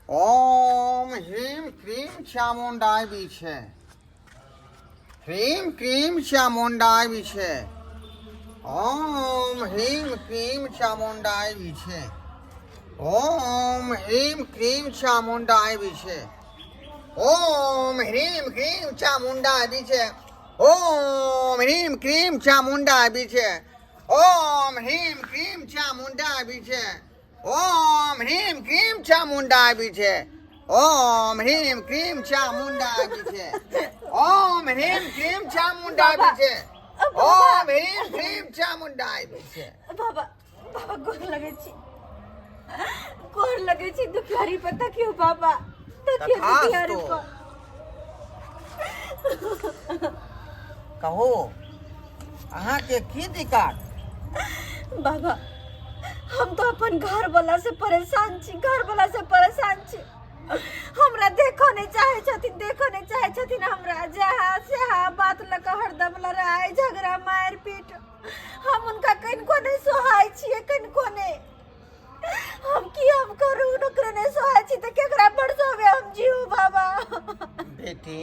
ओम ह्रीं क्रीं चामुण्डाय विचे, ह्रीं क्रीं चामुण्डाय विचे, ओम ह्रीं क्रीं चामुण्डाय विचे, ओम ह्रीं क्रीं चामुण्डाय विचे, ओम ह्रीं क्रीं चामुण्डाय विचे, ओम ह्रीं क्रीं चामुण्डाय विचे, ओम ह्रीं क्रीं चामुण्डाय विचे, ओम ह्रीं क्रीं चामुण्डा विचे, ओम ह्रीं क्रीं चामुण्डा विचे, ओम ह्रीं क्रीं चामुण्डा विचे, ओम ह्रीं क्रीं चामुण्डा विचे। बाबा, बाबा, गोर लगै छी, गोर लगै छी। दुखियारी पर तकियो बाबा, तकियो तथास्तु। दुखियारी पर। कहू, अहाँके की दिक्कत? बाबा, हम तो अपन घर वाला से परेशान छी, घर वाला से परेशान छी। हमरा देखो नहीं चाहे छथिन, देखो नहीं चाहे छथिन हमरा। जहाँ से बात लऽ कऽ हरदम लड़ाई झगड़ा मारि पीट। हम उनका कनिको नहीं सोहाय छियै, कनिको नहीं। हम की हम करू? ओकरा नहीं सोहाय छी तऽ केकरा पर सोहबै हम जीव बाबा? बेटी,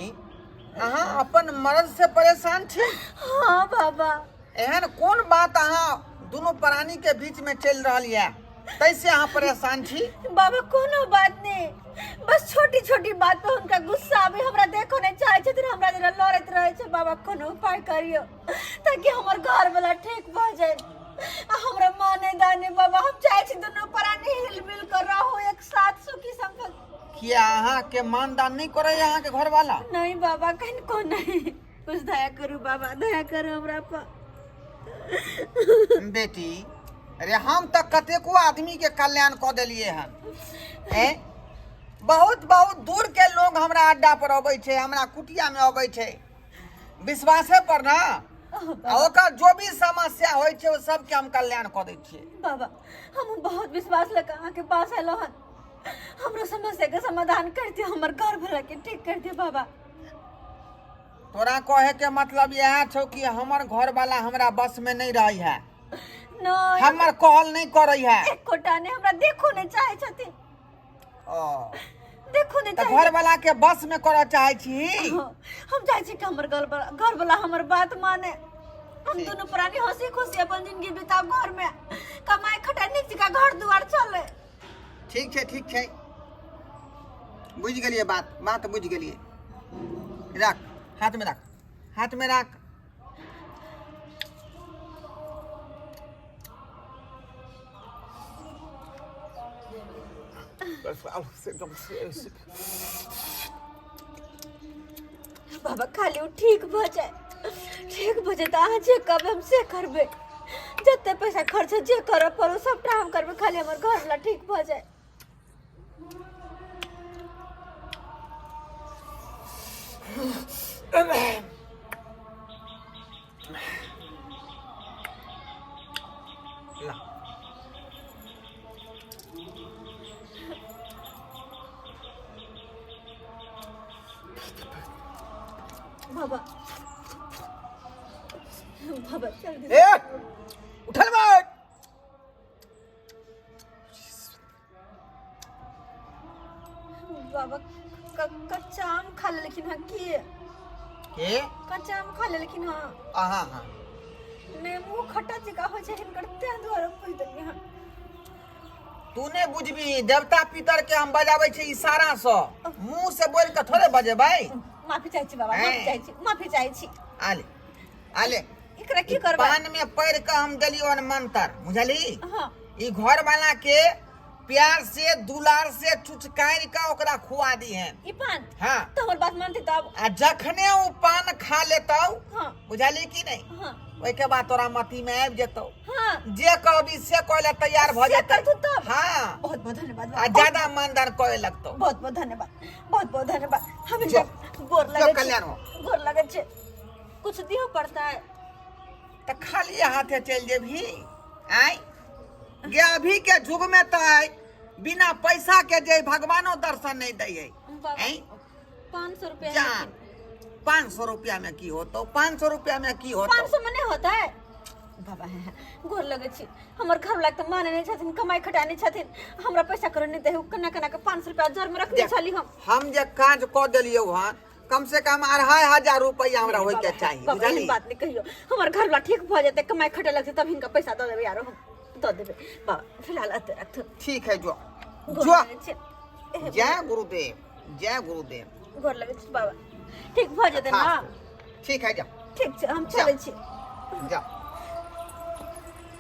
अहाँ अपन मर्द से परेशान छी? हाँ बाबा। एहन कोन बात अहाँ दुनू प्राणी के बीच में चलि रहल यऽ तैसे अहाँ परेशान छी? बाबा, कोनो बात नहीं, बस छोटी छोटी बात पे हुनका गुस्सा आबे। हमरा देखो नहीं चाहे छथिन, हमरा जेना लड़ैत रहे छै। बाबा, कोनो उपाय करियो ताकि हमर घर वाला ठीक भऽ जाए आ हमरा माने दाने। बाबा, हम चाहे छी दुनू प्राणी हिल मिल कर रहो एक साथ सुखी संपन्न। किया, अहाँके मानदान नहीं करे अहाँके घर वाला? नहीं बाबा, कनिको नहीं। कुछ दया करू बाबा, दया करू हमरा पर। बेटी, अरे हम तऽ कतेको आदमी के कल्याण कऽ देलिए हन। ए बहुत बहुत दूर के लोग हमरा अड्डा पर अबै छै, हमरा कुटिया में अबै छै, विश्वासे पर ना। आ ओकर जो भी समस्या होइ छै, ओ सबके हम कल्याण कऽ दै छियै। बाबा, हम बहुत विश्वास लगा अहाँके पास एलहुँ हन। हमरो समस्या के समाधान कर दियो, हमर घर भला के ठीक कर दियो बाबा। तोरा कहे के मतलब इएह छौ कि हमर घर वाला हमरा बस में नहीं रही है? नहीं। हमर कहल नहीं करे है? एकोटा नहीं, हमरा देखो नहीं चाहे छथिन। ओ। देखो नहीं तऽ चाहे। घर वाला के बस में करऽ चाहे छी? हाँ, हम चाहे छी कि हमर घर वाला हमर बात माने, हम दोनों प्राणी हंसी खुशी अपन जिंदगी बिताब, घर में कमाई खटाई नीक जकाँ घर दुआर चले। ठीक छै, ठीक छै, बुझि गेलियै बात, बात बुझि गेलियै। राख, हाथमे राख, हाथमे राख। बाबा, खाली ओ ठीक भऽ जाए, ठीक भऽ जाए तऽ अहाँ जे कहबै हम से करबै। जते पैसा खर्च जे करऽ पड़ो, सबटा हम करबै, खाली हमर घरवला ठीक भऽ जाए। ला। बाबा, बाबा, जल्दी। ए, उठल बैठ। बाबा, कच्चा आम खा लेलखिन हँ की? के? कच्चा आम खा लेलखिन हँ। अहाँ हाँ। नहि, मुँह खट्टा जकाँ होइ छै हिनकर, तें दुआरे पूछि देलियै हँ। तू ने बुझबी, देवता पितर के हम बजाबै छै इशारा से, मुंह से बोल के थोड़े बजेबै। माफी चाहै छी बाबा, माफी चाहै छी, माफी चाहै छी। आले आले। एकरा की करबै? पान में पढ़ के हम देलियो हन मंत्र, बुझली? हाँ। ई घर वाला के प्यार से दुलार से चुचकारि के ओकरा खुआ दी है। ई पान? हाँ। तो हमर बात मानती तब? आ जखने ओ पान खा लेतौ, हाँ, बुझली कि नहीं? हाँ। ओहिके बाद तोरा मती में आबि जेतौ। हाँ। जे कहबी से कहै लए तैयार भऽ से जेतै। करतौ तब? हाँ। बहुत बहुत धन्यवाद आ बाबा। ज्यादा मानदान करे लगतौ। बहुत बहुत धन्यवाद, बहुत बहुत धन्यवाद। हम जो, इनका गोर जो लगे कल्याण हो। गोर लगे छे। कुछ दियो पड़ता है। तऽ खाली हाथे चलि जेबही? आय गे, अभी के युग में तऽ आय बिना पैसा के जे भगवानो दर्शन नहीं दै है। बाबा, 500 रुपया। जा, 500 रुपया में की होतो? 500 रुपया में की होतो? 500 में नहीं होता है। बाबा हे गोर लगै छी। हमर घरवला के तऽ माने नहि छथिन, कमाइ खटाइ नहि छथिन, हमरा पैसा करो नहि दै। केना केना के 500 रुपया जर में रखने देख, छली हम। हम जे काज कऽ देलियौ हन, कम से कम 2500 रुपया हमरा होय के चाही। बाबा, एहन बुझलियै? बात नहि कहियो। हमर घरवला ठीक भऽ जेतै, कमाइ खटे लगतै, तब हिनका पैसा दऽ देबै। आरो हम दऽ देबै बाबा, फिलहाल एते रखथुन। ठीक है, जो। गोर जो। लगै छी। जय गुरुदेव, जय गुरुदेव। गोर लगै छी बाबा, ठीक भऽ जेतै ने? ठीक है, जा। ठीक छै, हम चलै छी। जा।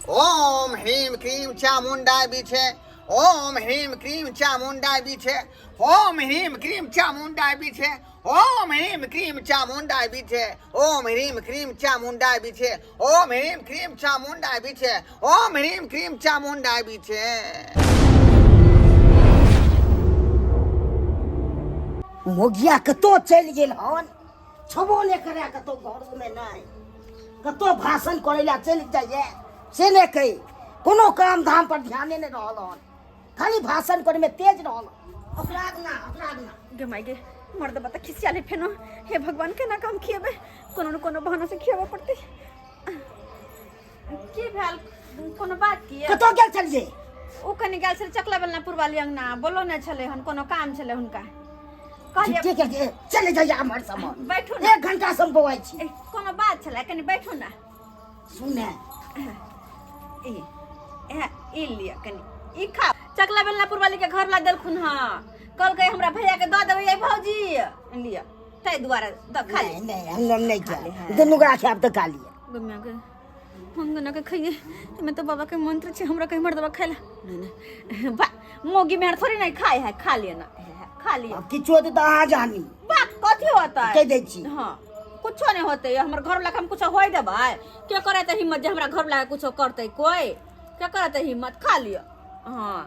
ओम ह्रीम क्रीम चामुंडा बिछे, ओम ह्रीम क्रीम चामुंडा बिछे, ओम ह्रीम क्रीम चामुंडा बिछे, ओम ह्रीम क्रीम चामुंडा बिछे, ओम ह्रीम क्रीम चामुंडा बिछे, ओम ह्रीम क्रीम चामुंडा बिछे, ओम ह्रीम क्रीम चामुंडा बिछे। मोगिया कतौ चलि गेल हन, छबो नहि करै, कतौ घरोमे नहि, कतौ भाषण करै लए चलि जाइए से नहि कही, कोनो काम धाम पर ध्याने नहि रहल हन, खाली भाषण करैमे तेज रहल। ओकरा अगना, ओकरा अगना। गे माय गे, मर्द बता खिसिया ले फेनो। हे भगवान, केना काम खिएबै? कोनो न कोनो बहाना से खिएबे पड़तै। की भेल? कोनो बात की? कतौ गेल छलियै? ओ कनि गेल छलै चकला बेलना पुरवाली अंगना, बोलो नहि छलै हन, कोनो काम छलै हुनका। कहलियै ठीक है, चले जाइए हमर सामान। बैठू ने। एक घंटा से हम बौआइ छी। ए, कोनो बात छलै, कनि बैठू ने। सुने। ई ए, ई लिअ, कनि ई खाउ। चकला बेलना पुरवाली के घर ला देलखुन हँ, कहलकै हमरा भैया के दऽ देबै भौजी, लिअ, ताहि दुआरे दऽ खा नहीं नहीं, हम नहीं खाए, दुनू गोरा खायब तऽ खा लिअ। गम्या के हम गना के खइए, एमे तो बाबा के मंत्र छै, हमरा कहीं मर्दबा खाइला नहीं नहीं। बा मोगी मेहर थोड़ी नहीं खाए है, खा लिया ना, खा लिया। अब किछु होतै तऽ अहाँ जानी। बा कथी होता है? कहि दै छी। हाँ, कुछो नहीं होते। हमर घर वाला के हम कुछो होय देबै? के करे त हिम्मत जे हमरा घर वाला के कुछो करते? कोई के करे त हिम्मत? खा लियो। हाँ,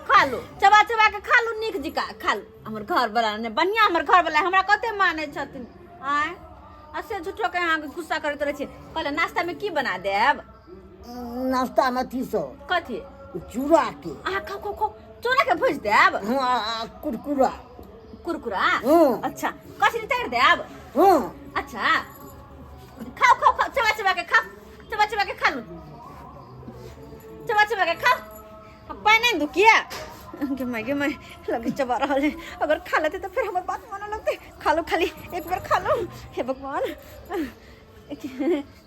खा लो, चबा चबा के खा लो, नीक जिका खा लो। हमर घर वाला ने बढ़िया, हमर घर वाला हमरा कते माने छथिन। आय आ से झूठो के अहाँ गुस्सा करैत रहै छी। कहले नाश्ता में की बना देब? नाश्ता में अथी सब। कथी? चूड़ा के। अहाँ खाओ खाओ खाओ, चूड़ा के भुज देब। हाँ, आ कुरकुरा। कुरकुरा? हाँ। अच्छा, कचरी तैर देब। हाँ। अच्छा, खाओ खाओ खाओ, चबा चबा के खाओ, चबा चबा के खा लू, चबा चबा के खाओ। अब पानि नहीं दुकिया। गे माय गे माय, लगे चबा रहल है। अगर खा लेते तो फिर हमर बात माने लगते। खा लो, खाली एक बार खा लो। हे भगवान,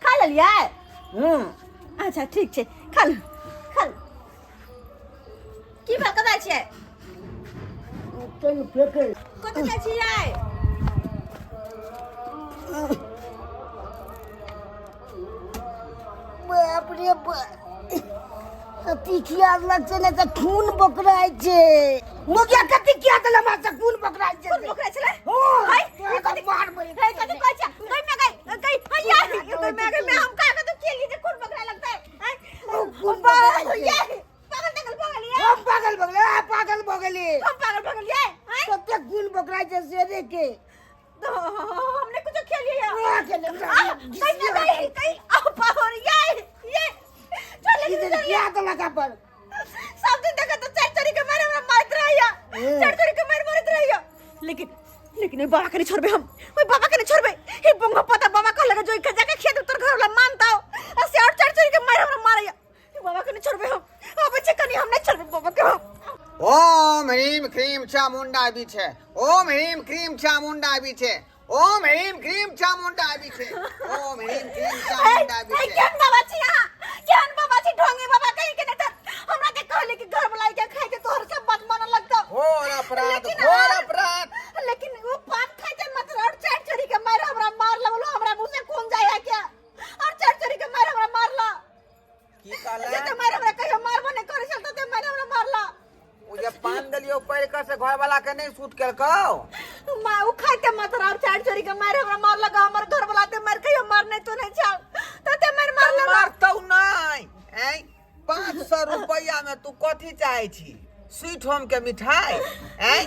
खा लेलियै? हाँ। अच्छा ठीक छै, खा लो खा लो। की भेल, कतऽ छियै? कनि फेकै। कतऽ जाइ छियै? बाप रे बाप, कथी खिया देलक छै ने तऽ खून बोकराइ छै। मुखिया कथी खिया देलक हमरा से खून बोकराइ छै? खून बोकराइ छलै? हँ। हाय, तोरा ई कथी तऽ मारबै। हे, कथी कहै छै? गई में गई गई हैया, गई में गई में हम का कथी खेलिए जे खून बोकराइ लगतै? हाय, ओ, खून बोकराइ छै। ये पागल पागल पागल ये। हम पागल भऽ गेलियै, आ, पागल भऽ गेलियै। हम पागल भऽ गेलियै? हाय, कते खून बोकराइ छै से रे के। तो हमने कुछ खेलिए है। तोरा खेले, आ, कहीं ना कहीं कहीं आ पावर ये ये चले ई चले। किया देलक अपन? सब दिन देखा तो चढ़ चढ़ के मारे हमरा मारत रहिया, चढ़ चढ़ के मार मारत रहिया। लेकिन लेकिन ओइ बाबा के नहीं छोड़बे हम, ओइ बाबा के नहीं छोड़बे। हे बंगा पता बाबा कह लगा जो इनका जाके खेत तोर घर वाला मानता हो, आ से और चढ़ चढ़ के मारे हमरा मारैया। हे बाबा के नहीं छोड़बे हम, आबै छै कनी, हम नहीं छोड़बे बाबा के हम। ओम ह्रीम क्रीम चामुंडा बिछे, ओम ह्रीम क्रीम चामुंडा बिछे, ओम ह्रीम क्रीम चामुंडा बिछे, ओम ह्रीम क्रीम चामुंडा हे बिछे। केहन बाबा छी अहाँ? केहन बाबा छी? ढोंगी बाबा कहीं के नहीं। हमरा के कहले कि घर बुलाई के खाइ के तोहर सब बात मानऽ लगतौ। घोर अपराध, लेकिन घोर अपराध। लेकिन वो पान खाइ के मत और चढ़ चढ़ी के मार हमरा मार लगलो, हमरा मुंह से खून जाय है क्या? और चढ़ चढ़ी के मार हमरा मारला। की कहला? जे मार हमरा कहियो मारबो नहीं करे चलता ते मार हमरा मारला। ओ जे पान देलियो पढ़ के से घर वाला के नहीं सूट केलकौ? माँ उ खाइते मत और चढ़ चढ़ी के मार हमरा मार लगा। हमर घर वाला ते मार कहियो मार नहीं तो नहीं छल त ते मार मार लगा। मारतौ नहीं। ऐ 500 रुपया में तू कथी चाहे छी? स्वीट होम के मिठाई? ऐ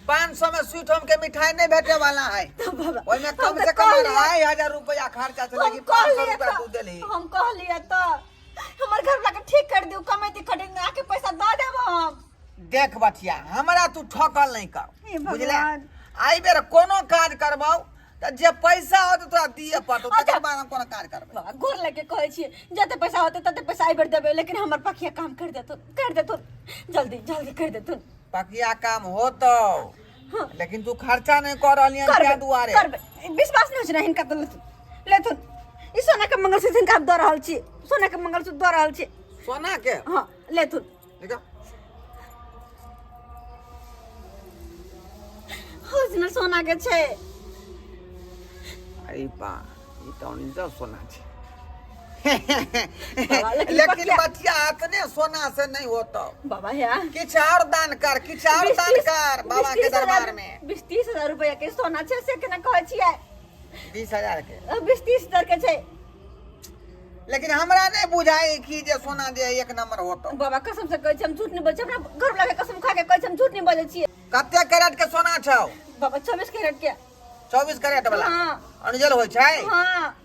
500 में स्वीट होम के मिठाई नहीं भेटे वाला है। बाबा, ओहिमे हम कम तऽ से कम कहलियै। 2500 रुपया खर्चा छै, हम लेकिन 500 कहलियै रुपया तऽ- तू देलही। हम कहलियै तऽ हमर घर वाला के ठीक कर दियौ, कमेती खटी आके पैसा दऽ देब हम। देख बचिया, हमरा तू ठकल नहीं कर। हे भगवान। बुझले? आई बेर कोनो काज करबौ तऽ जे पैसा होतै तोरा दिए पड़तौ, अच्छा। तकर बाद हम कोनो काज करबै। बाबा, गोर लग के कहै छियै, जते पैसा होतै तते पैसा एहि बेर देबै, लेकिन हमर पखिया काम कर देथुन, कर देथुन, जल्दी जल्दी कर देथुन। पकिया काम होतौ, हाँ। लेकिन तू खर्चा नहि कऽ रहलियन करबै ताहि दुआरे। करबै, विश्वास नहि होइ छै ने हिनका तऽ लेथुन, लेथुन ई सोना के मंगलसूत्र। हिनका हम दऽ रहल छी, सोना के मंगलसूत्र दऽ रहल छी। सोना के? हाँ, लेथुन। देखो। ओरिजिनल सोना के छै। अरे बा, ई तऽ ओरिजिनल सोना छै। बाबा, लेकिन लेकिन बचिया- बचिया, अतने सोना से नहीं होतो। बाबा हे, किछु और दान कर, किछु और दान कर बाबा के दरबार में। 20-30 हजार रुपया के सोना छै, से केना कहै छियै? 20,000 के? 20-30 हजार के छै। लेकिन हमरा नहीं बुझाई कि जे सोना जे एक नंबर होतो। बाबा, कसम से कहै छी, हम झूठ नहीं बजै छी। अपना घर वाला के कसम खा के कहै छी, हम झूठ नहीं बजै छियै। कते कैरेट के सोना छौ? बाबा, 24 कैरेट के। 24 कैरेट वाला? हाँ। अनजल होइ छै? हाँ।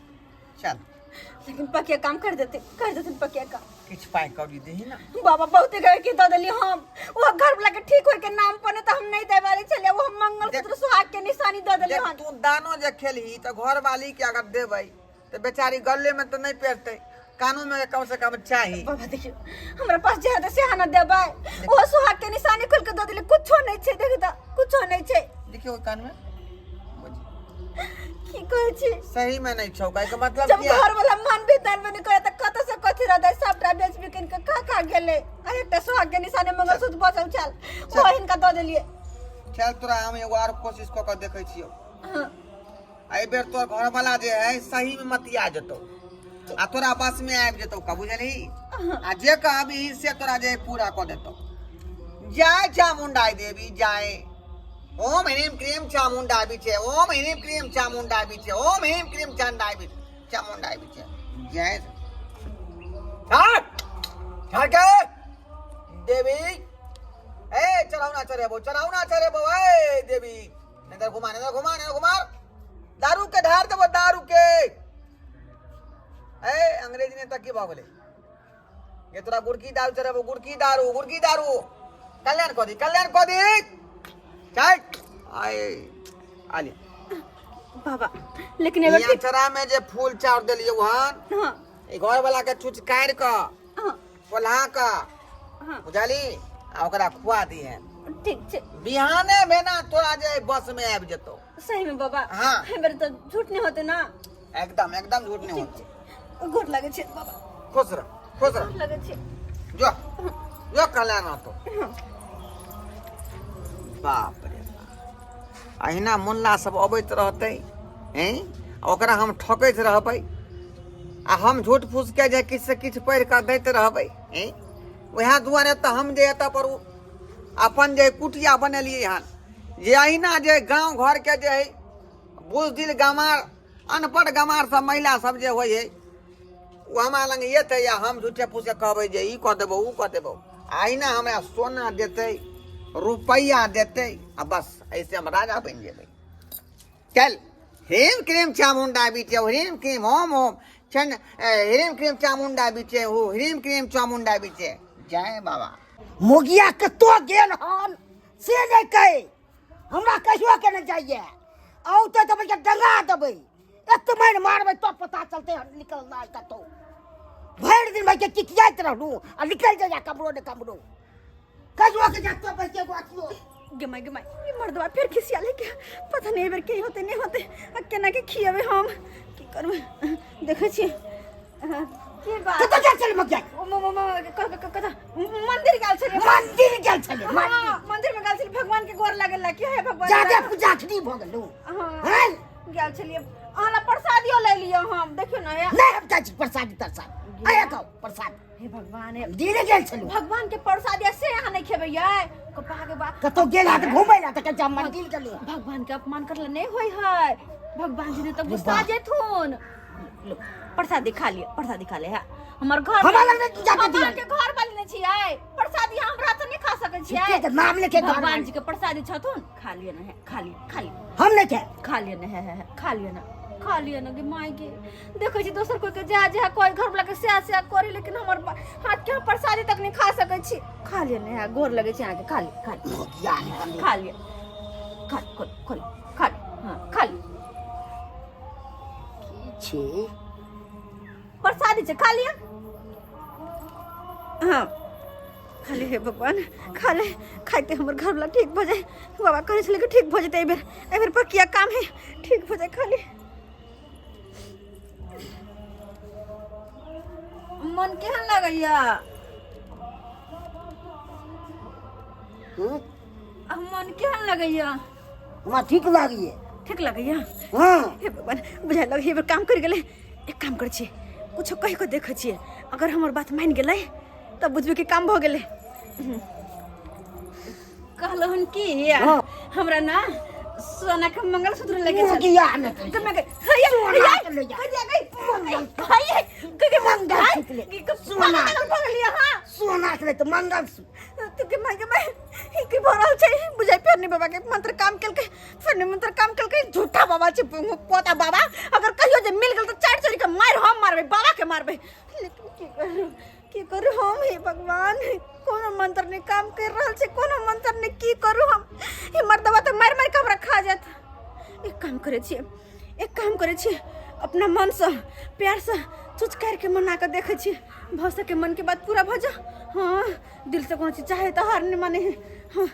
चल। लेकिन पकिया काम कर देते, कर देते पकिया काम। किछु पाइ कौड़ी दही ना। बाबा, बहुत गए के दऽ देली हम। वो घर वाला के ठीक होय के नाम पर, नहीं तो हम नहीं दे वाली छलियै। वो हम मंगलसूत्र सुहाग के निशानी दऽ देली देख, हन। तू दानो जे खेलही तऽ घरवाली के अगर देबै तऽ बेचारी गले में तऽ नहीं पहिरतै, कानून में कम से कम चाही। बाबा, देखियौ, हमरा पास जे हेतै से अहाँ ने देबै। वो सुहाग के निशानी खोल के दऽ देली। कुछो नहीं छै, देख तऽ, कुछो नहीं छै। देखियौ ओहि कान में। की कहै छी? सही में नहीं छौ, कहै के मतलब जब किया? घर वाला मान भी दान भी नहीं करे तऽ कतऽ से कथी रहतै? सबटा बेच बिकिन के खा खा गेलै आ एकटा सुहाग के निशानी मंगलसूत्र बचल छल, ओ हिनका दऽ देलियै। चल, तोरा हम एगो आर कोशिश कऽ के देखै छियौ। हाँ। एहि बेर तोर घरवाला जे है सही में मतिया जेतौ आ तोरा बस में आबि जेतौ का, बुझलही? आ जे कहबही से तोरा जे पूरा कऽ देतौ। जय चामुंडा देवी जय। ओम ह्रीम क्रीम चामुंडा बिचे, ओम ह्रीम क्रीम चामुंडा बिचे, ओम ह्रीम क्रीम चांडा बिचे, चामुंडा बिचे जय। छाड़ के देवी ए, चढ़ावना चढ़ेबो, चढ़ावना चढ़ेबो। ए देवी, इधर घुमा, इधर घुमा, इधर घुमा। दारू के ढार देबो, दारू के। ए अंग्रेजी ने तक की भऽ गेलै? ये तोरा गुड़की दारू चढ़ेबो, गुड़की दारू, गुड़की दारू। कल्याण कऽ दी, कल्याण कऽ दी। चल आए आले। बाबा, लेकिन एहि बेर ई अचरा में जे फूल चाउर देलियै वहां, हाँ। ई घर वाला के चुचकारि कऽ, हाँ। पोल्हा कऽ, हाँ। बुझली, आ ओकरा खुआ दिहे। ठीक छै। बिहाने भेना तोरा जे बस में आबि जेतौ। सही में बाबा? हाँ। एहि बेर तऽ झूठ नहीं होते ना? एकदम एकदम झूठ नहीं ठीक होतो। छै, गोर लागै छै बाबा। खुश रह, खुश रह। गोर लागै छै। जो जो, कल्याण होतो। बाप रे बाप, अहिना मुन्ना सब अबैत रहतै हैं, ओकरा हम ठकैत रहबै आ हम झूठ फूस के जे किछु से किछु पढ़ि कऽ दैत रहबै हैं। वएह दुआरे तऽ हम जे एतऽ पर अपन जे कुटिया बनेलियै हन, जे अहिना जे गाँव घरके जे है बुजदिल गमार, अनपढ़ गमार सब, महिला सब जे होइ है, ओ हमरा लग एतै आ हम झूठे फूसे कहबै जे ई कऽ देबौ, ओ कऽ देबौ, आ अहिना हमरा सोना देतै, रुपैआ देतै आ बस ऐसे हम राजा बनि जेबै। चल, ह्रीम क्रीम चामुंडा बीचे, ह्रीम क्रीम ओम ओम चंड, ह्रीम क्रीम चामुंडा बीचे हो, ह्रीम क्रीम चामुंडा बीचे। जय बाबा। मोगिया कतो गेल हन से नहि कहि, हमरा कहियो के नहि जाइए। औते तऽ बच्चा डंगा देबै, एक मारि मारबै तब पता चलतै। निकलना कतौ भरि दिन भाई किकियाइत रहलू आ निकलि जाइए कमरो ने कमरो, कहियो के जातो बच्चे एगो अथियो। गे माय, गे माय, ई मर्दवा फेर खिसिया ले के। पता नहीं एहि बेर की होते, नहीं होते आ केना के खियेबै हम, की करबै, देखै छियै। हाँ, की बात? कतऽ जाइ छलै मोगिया? ओ म म म क क कतऽ मंदिर गेल छलियै। मंदिर गेल छलै? हाँ, मंदिर में गेल छलियै भगवान के गोर लागल ला कि हे भगवान। जादे पूजा खड़ी भऽ गेलू। हाँ। हैं? गेल छलियै, अहाँ ला प्रसादियो ले लियौ हम, देखियौ ने हे। नहि, हम जाइ छी प्रसादी तरसादी आया खाओ प्रसाद। हे भगवान, हे धीरे गेल छलू। भगवान के प्रसाद या से अहाँ नहीं खेबै यै कपा के बा। कतौ गेल हाथ घूमै ला तऽ कहै मंदिर गेलू। भगवान के अपमान करला नहीं होय है, भगवान जी ने तो गुस्सा जेथुन। लो, प्रसादी खा लियो, प्रसादी खा ले। है हमर घर हमरा लग नहि जाके भगवान दिअ। के घर वाली नहीं छियै, प्रसादी हमरा तऽ नहीं खा सकै छियै। झूठे के नाम लेके घर भगवान वाली। जी के प्रसादी छथुन, खा लियो ना, है खा लियो, खा लियो। हम नहि खायब। खा लियो ना, है है है, खा लियो ना, खा लियो ना। गे माय गे, देखै छी दोसर कोई के जा जा कोई घर वाला के सएह सएह करी, लेकिन हमर हाथ के हम प्रसादी तक नहीं खा सकै छी। खा लियो ना, है गोर लगै छी अहाँके, खा लियो, खा लियो। मोगिया निकल। खा लियो, खा खोल खोल, खा लियो, हाँ खा लियो। छै? प्रसादी छै, खा लिअ। हाँ, खा ले। हे भगवान, खा ले। खाइते हमर घरवला ठीक भऽ जाए। बाबा कहै छलै कि ठीक भऽ जेतै एहिबेर, एहिबेर पकिया काम है, ठीक भऽ जाए। खा ले। मन केहन लगैया? हम्म? आ मन केहन लगैया? हमरा ठीक लागैया। ठीक लगैया? हाँ। हे भगवान, बुझाइ लग हे काम कर गेलै। एक काम करै छियै, कुछो कहि कऽ देखै छियै, अगर हमर बात मानि गेलै तब बुझबै कि काम भऽ गेलै। कहलहुँ हन कि हाँ। हमरा ना सोना के मंगलसूत्र लेके चल। किया ने? तो मैं हैया सोना के ले जा। हैया गई हैया के मंगलसूत्र ले। सोना भऽ गेलियै। हाँ, सोना के ले तऽ मंगलसूत्र। तो के माय के माय, ई की भऽ रहल छै? बुझाइ फेर नहीं बाबा के मंत्र काम केलकै, फेर नहीं मंत्र काम केलकै। झूठा बाबा छै पोता बाबा। अगर कहियो जे मिल गेल तऽ चारि चोरी के मारि हम मारबै, बाबा के मारबै। लेकिन की करू, की करू हम? हे भगवान, कोनो मंत्र नहीं काम कर रहल छै, कोनो मंत्र नहीं। की करू हम? ई मर्दबा तऽ मारि मारि के हमरा खा जायत। एक काम करै छियै, एक काम करै छियै, अपना मनसँ प्यारसँ चुचकारि के मना कऽ देखै छियै, भऽ सके मन के बात पूरा भऽ जा। हाँ, दिल से कोनो चीज चाहे तो हार नहीं माने है। हाँ,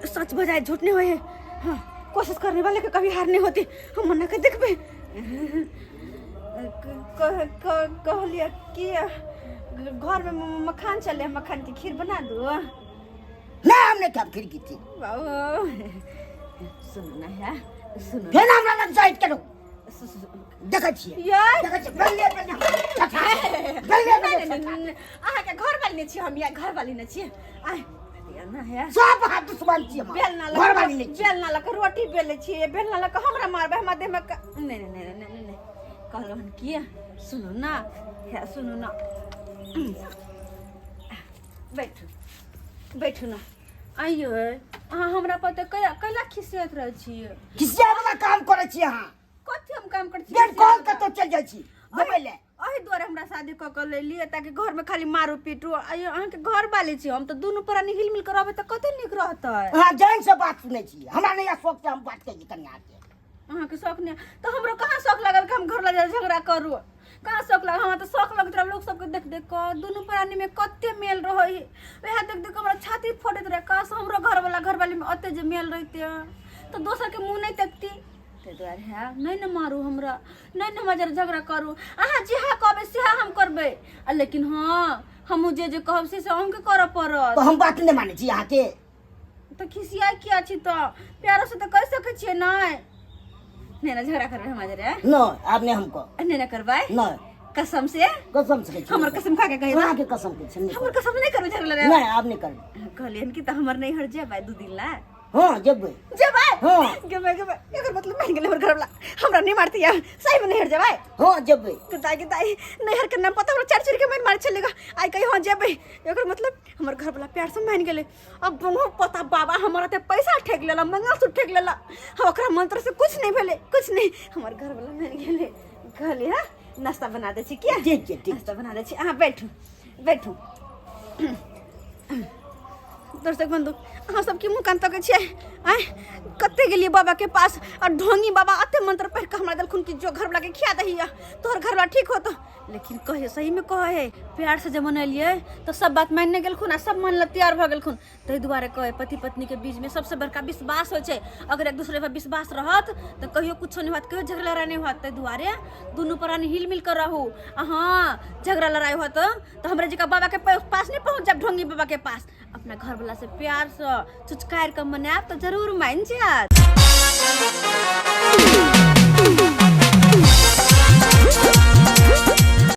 सच भऽ जाए, झूठ नहीं होए है। हाँ, कोशिश करने वाले के कभी हार नहीं होती। हम मना के देखबै। कहलियै कि घरमे मखान चले, मखान के खीर बना दू। ना, हम नहीं खाब खीर की। बाबू, सुनू ना, है सुनू। फेर हमरा लग जाइत करू। देखै छियै। यार, देखै छियै, बेले बेले छठा, बेले बेले छठा। अहाँके घर वाली नहि छियै हम, या घर वाली नहि छियै। आय ना है। सब हाथ दुश्मन छियै हमर। बेलना लऽ घर वाली नहि छियै। बेलना लऽ कऽ रोटी बेलै छियै, बेलना लऽ कऽ हमरा मारबै? हमरा देहमे नहि नहि नहि नहि नहि। कहलहुँ हन किया, सुनू ना, हे सुनू ना, बैठू, बैठू ना। आइयो अहाँ हमरा पर तऽ कैला कैला खिसियत रहै छियै? खिसिया वाला काम करै छी अहाँ। कथी हम काम करै छी? बेर कॉल कतौ चलि जाइ छी घुमै लए। एहि दुआरे हमरा शादी कऽ कऽ लेलियै ताकि घरमे खाली मारू पीटू। आइयो अहाँके घर वाली छी हम, तऽ दुनू प्राणी हिल मिल कऽ रहबै तऽ कते नीक रहतै। अहाँ जान से बात सुनै छी, हमरा नहि शौक छै हम बात कहियै कनिया के। अहाँके शौक नहि तऽ हमरो कहाँ शौक लागल कि हम घर लऽ झगड़ा करू? कहाँ शौक लागल? हमरा तऽ शौक लगैत रहै लोक सबके देख देख कऽ, दुनू प्राणीमे कते मेल रहै, वएह देख देख कऽ हमरा छाती फटैत रहै। काश हमरो घरवला घरवालीमे ओते जे मेल रहिते तऽ दोसरके मुँह नहि देखती। ताहि दुआरे है नहि ने मारू हमरा, नहि ने हमरा जरा झगड़ा करू। अहाँ जेहा कहबै सेहा हम करबै, आ लेकिन हँ, हमहूँ जे जे कहब से से अहूँके करऽ पड़त। तऽ हम बात नहि मानै छी अहाँके। तऽ खिसियाइ किया छी? तऽ प्यारो से तऽ कहि सकै छियै। नहि नहि ने झगड़ा करबै हमरा जरे। नहि, आब नहि हम कहब। नहि ने करबै? नहि। कसम से? कसम से कहै छी। हमर कसम खा के कहि। अहाँके कसम कहै छी, नहि। हमर कसम नहि करबै झगड़ा? करबै। नहि, आब नहि करबै। कहलियनि कि तऽ हमर नैहर जेबै 2 दिन ला? हँ, जेबै। जेबै? हँ। गेबै, गेबै, एकर मतलब मानि गेलै हमर घरवला, हमरा नहि मारती। या सही में नैहर जेबै? हँ, जेबै। दाई के दाई, नैहर के नाम पता हमरा चारि चोरी के मारि मारे छलेगा। आइ कही हँ जेबै, एकर मतलब हमर घरवला प्यार से मानि गेलै। अब बहु पता बाबा हमरा ते पैसा ठेक लेला, मंगलसूत्र ठेक लेला, हम ओकरा मंत्र से कुछ नहीं भेलै, कुछ नहीं। हमर घरवला मानि गेलै। कहली हँ, नाश्ता बना दै छी। किया? ठीक छै, ठीक। नाश्ता बना दै छी, अहाँ बैठू, बैठू। दर्शक बंधु, अहाँ सबके मुँह कान तकै छियै? आँय, कते गेलियै बाबा के पास आ ढोंगी बाबा अते मंत्र पढ़ि कऽ हमरा देलखुन कि जो घरवला के खिया दही तोहर घरवला ठीक होतो। लेकिन कहे सही में कहे है, प्यार से जब मनेलियै तऽ सब बात मानि गेलखुन आ सब मान लए तैयार भऽ गेलखुन। ताहि दुआरे कहे, पति पत्नी के बीच में सबसे बड़का विश्वास होइ छै। अगर एक दूसरे पर विश्वास रहत तऽ कहियो कुछो नहि होत, कहियो झगड़ा लड़ाइ नहि होत। ताहि दुआरे दुनू प्राणी हिल मिल कर रहू। आ हँ, झगड़ा लड़ाइ होत तऽ हमरा जकाँ बाबा के पास नहि पहुँच जायब, ढोंगी बाबा के पास। अपना घरवला से प्यार से चुचकारि कऽ मनायब तऽ जरूर मानि जायत।